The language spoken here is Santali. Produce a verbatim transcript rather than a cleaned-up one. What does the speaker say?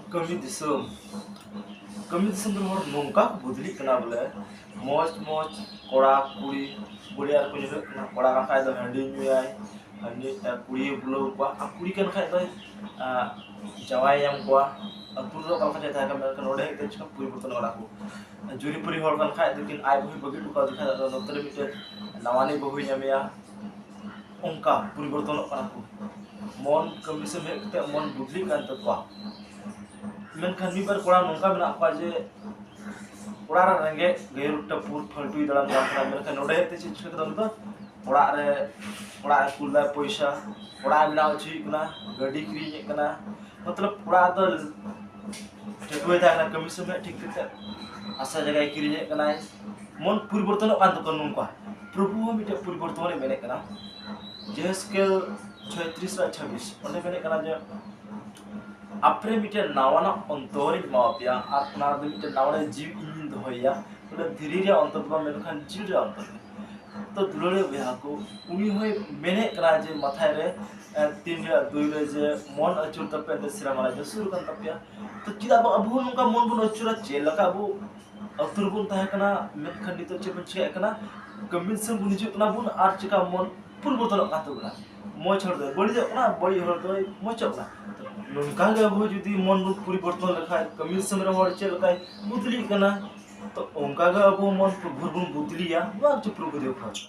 ᱠᱟᱹᱢᱤ ᱫᱤᱥᱚᱢ᱾ ᱠᱟᱹᱢᱤ ᱫᱤᱥᱚᱢ ᱨᱮᱱ ᱦᱚᱲ ᱱᱚᱝᱠᱟ ᱠᱚ ᱵᱚᱫᱞᱤᱜ ᱠᱟᱱᱟ ᱵᱚᱞᱮ, ᱢᱚᱡᱽ ᱢᱚᱡᱽ ᱠᱚᱲᱟ ᱠᱩᱲᱤ ᱵᱟᱹᱲᱤᱡ ᱟᱨ ᱠᱚ ᱧᱮᱞᱚᱜ ᱠᱟᱱᱟ᱾ ᱠᱚᱲᱟ ᱠᱟᱱ ᱠᱷᱟᱡ ᱫᱚ ᱦᱟᱺᱰᱤ ᱧᱩᱭᱟᱭ, ᱦᱟᱺᱰᱤ, ᱟᱨ ᱠᱩᱲᱤᱭ ᱵᱩᱞᱟᱹᱣ ᱠᱚᱣᱟ, ᱟᱨ ᱠᱩᱲᱤ ᱠᱟᱱ ᱠᱷᱟᱡ ᱫᱚᱭ, ᱟᱸ, ᱡᱟᱶᱟᱭ ᱧᱟᱢ ᱠᱚᱣᱟ᱾ ᱟᱹᱛᱩ ᱨᱮᱫᱚ ᱚᱠᱟ ᱞᱮᱠᱟ ᱪᱟᱭ ᱛᱟᱦᱮᱸ ᱠᱟᱱᱟ, ᱢᱮᱱᱠᱷᱟᱱ ᱱᱚᱰᱮ ᱦᱮᱡ ᱠᱟᱛᱮ ᱪᱤᱠᱟ ᱯᱚᱨᱤᱵᱚᱨᱛᱚᱱ ᱠᱟᱱᱟ ᱠᱚ᱾ ᱡᱩᱨᱤᱯᱟᱹᱨᱤ ᱦᱚᱲ ᱠᱟᱱ ᱠᱷᱟᱡ ᱫᱚᱠᱤᱱ ᱟᱡ ᱵᱟᱹᱦᱩᱭ ᱵᱟᱹᱜᱤ ᱦᱚᱴᱚ ᱠᱟᱫᱮ ᱠᱷᱟᱡ ᱫᱚ ᱱᱚᱛᱮ ᱨᱮ ᱢᱤᱫᱴᱮᱱ ᱱᱟᱣᱟᱱᱤᱡ ᱵᱟᱹᱦᱩᱭ ᱧᱟᱢᱮᱭᱟ᱾ ᱚᱱᱠᱟ ᱯᱚᱨᱤᱵᱚᱨᱛᱚᱱᱚᱜ ᱠᱟᱱᱟ ᱠᱚ᱾ ᱢᱚᱱ ᱠᱟᱹᱢᱤ ᱥᱮᱫ ᱦᱮᱡ ᱠᱟᱛᱮ ᱢᱚᱱ ᱵᱚᱫᱞᱤᱜ ᱠᱟᱱ ᱛᱟᱠᱚᱣᱟ᱾ ᱢᱮᱱᱠᱷᱟᱱ ᱢᱤᱫ ᱵᱟᱨ ᱠᱚᱲᱟ ᱱᱚᱝᱠᱟ ᱢᱮᱱᱟᱜ ᱠᱚᱣᱟ ᱡᱮ ᱚᱲᱟᱜ ᱨᱮ ᱨᱮᱸᱜᱮᱡ ᱜᱟᱹᱭᱩᱨ ᱴᱟᱹᱯᱩᱨ ᱯᱷᱟᱹᱞᱴᱩᱭ ᱫᱟᱬᱟᱱ ᱠᱟᱱ ᱛᱟᱦᱮᱱᱟ, ᱢᱮᱱᱠᱷᱟᱱ ᱱᱚᱰᱮ ᱦᱮᱡ ᱛᱮ ᱪᱮᱫ ᱪᱤᱠᱟᱹ ᱠᱮᱫᱟ ᱩᱱᱤ ᱫᱚ? ᱚᱲᱟᱜ ᱨᱮ, ᱚᱲᱟᱜ ᱨᱮ ᱠᱩᱞ ᱫᱟᱭ ᱯᱚᱭᱥᱟ, ᱚᱲᱟᱜ ᱮ ᱵᱮᱱᱟᱣ ᱦᱚᱪᱚᱭᱮᱫ ᱠᱟᱱᱟ, ᱜᱟᱹᱰᱤ ᱠᱤᱨᱤᱧᱮᱫ ᱠᱟᱱᱟ᱾ ᱢᱚᱛᱞᱚᱵ ᱚᱲᱟᱜ ᱨᱮᱫᱚ ᱴᱟᱹᱴᱩᱣᱟᱹᱭ ᱛᱟᱦᱮᱸ ᱠᱟᱱᱟ, ᱠᱟᱹᱢᱤ ᱥᱚᱢᱚᱭ ᱴᱷᱤᱠ ᱠᱟᱛᱮ ᱦᱟᱥᱟ ᱡᱟᱭᱜᱟᱭ ᱠᱤᱨᱤᱧᱮᱫ ᱠᱟᱱᱟᱭ᱾ ᱢᱚᱱ ᱯᱚᱨᱤᱵᱚᱨᱛᱚᱱᱚᱜ ᱠᱟᱱ ᱛᱟᱠᱚᱣᱟ ᱱᱚᱝᱠᱟ᱾ ᱯᱨᱚᱵᱷᱩ ᱦᱚᱸ ᱢᱤᱫᱴᱮᱱ ᱯᱚᱨᱤᱵᱚᱨᱛᱚᱱᱮ ᱢᱮᱱᱮᱫ ᱠᱟᱱᱟ᱾ ᱡᱮᱦᱮᱥᱠᱮᱞ ᱪᱷᱚᱭᱛᱨᱤᱥ ᱟᱨ ᱪᱷᱟᱵᱵᱤᱥ, ᱚᱸᱰᱮ ᱢᱮᱱᱮᱫ ᱠᱟᱱᱟ ᱡᱮ, ᱟᱯᱮ ᱨᱮ ᱢᱤᱫᱴᱮᱱ ᱱᱟᱣᱟᱱᱟᱜ ᱚᱱᱛᱚᱨᱤᱧ ᱮᱢᱟ ᱯᱮᱭᱟ, ᱟᱨ ᱚᱱᱟ ᱨᱮᱫᱚ ᱢᱤᱫᱴᱮᱱ ᱱᱟᱣᱟᱱᱟᱜ ᱡᱤᱣᱤ ᱤᱧᱤᱧ ᱫᱚᱦᱚᱭᱮᱭᱟ᱾ ᱵᱚᱞᱮ ᱫᱷᱤᱨᱤ ᱨᱮᱭᱟᱜ ᱚᱱᱛᱚᱨ ᱫᱚ ᱵᱟᱝ, ᱢᱮᱱᱠᱷᱟᱱ ᱡᱤᱣᱤ ᱨᱮᱭᱟᱜ ᱚᱱᱛᱚᱨ᱾ ᱛᱚ ᱫᱩᱞᱟᱹᱲᱤᱭᱟᱹ ᱵᱚᱭᱦᱟ ᱠᱚ, ᱩᱱᱤ ᱦᱚᱸᱭ ᱢᱮᱱᱮᱫ ᱠᱟᱱᱟ ᱡᱮ ᱢᱟᱛᱷᱟᱭ ᱨᱮ, ᱮ, ᱛᱤᱱ ᱨᱮᱭᱟᱜ ᱫᱩᱭ ᱨᱮ ᱡᱮ, "ᱢᱚᱱ ᱟᱹᱪᱩᱨ ᱛᱟᱯᱮ, ᱮᱱᱛᱮ ᱥᱮᱨᱢᱟ ᱨᱟᱡᱽ ᱫᱚ ᱥᱩᱨ ᱠᱟᱱ ᱛᱟᱯᱮᱭᱟ᱾" ᱛᱚ ᱪᱮᱫᱟᱜ ᱵᱚ ᱟᱵᱚ ᱦᱚᱸ ᱱᱚᱝᱠᱟ ᱢᱚᱱ ᱵᱚᱱ ᱟᱹᱪᱩᱨᱟ? ᱪᱮᱫ ᱞᱮᱠᱟ ᱟᱵᱚ ᱟᱹᱛᱩ ᱨᱮᱵᱚᱱ ᱛᱟᱦᱮᱸ ᱠᱟᱱᱟ, ᱢᱮᱱᱠᱷᱟᱱ ᱱᱤᱛᱚᱜ ᱪᱮᱫ ᱵᱚᱱ ᱪᱤᱠᱟᱹᱭᱮᱫ ᱠᱟᱱᱟ? ᱠᱟᱹᱢᱤ ᱫᱤᱥᱚᱢ ᱵᱚᱱ ᱦᱤᱡᱩᱜ ᱠᱟᱱᱟ ᱵᱚᱱ, ᱟᱨ ᱪᱮᱠᱟ ᱢᱚᱱ ᱯᱚᱨᱤᱵᱚᱨᱛᱚᱱᱚᱜ ᱠᱟᱱ ᱛᱟᱵᱚᱱᱟ᱾ ᱢᱚᱡᱽ ᱦᱚᱲ ᱫᱚᱭ ᱵᱟᱹᱲᱤᱡᱚᱜ ᱠᱟᱱᱟ, ᱵᱟᱹᱲᱤᱡ ᱦᱚᱲ ᱫᱚᱭ ᱢᱚᱡᱚᱜ ᱠᱟᱱᱟ᱾ ᱱᱚᱝᱠᱟ ᱜᱮ ᱟᱵᱚ ᱡᱩᱫᱤ ᱢᱚᱱ ᱵᱚᱱ ᱯᱚᱨᱤᱵᱚᱨᱛᱚᱱ ᱞᱮᱠᱷᱟᱡ, ᱠᱟᱹᱢᱤ ᱫᱤᱥᱚᱢ ᱨᱮ ᱦᱚᱲ ᱪᱮᱫ ᱞᱮᱠᱟᱭ ᱵᱚᱫᱞᱤᱜ ᱠᱟᱱᱟ, ᱛᱚ ᱚᱱᱠᱟ ᱜᱮ ᱟᱵᱚ ᱢᱚᱱ ᱵᱷᱳᱨ ᱵᱚᱱ ᱵᱚᱫᱞᱤᱭᱟ᱾ ᱱᱚᱣᱟ ᱜᱮᱪᱚ ᱯᱨᱚᱵᱷᱩ ᱫᱮᱣ ᱠᱷᱚᱡ᱾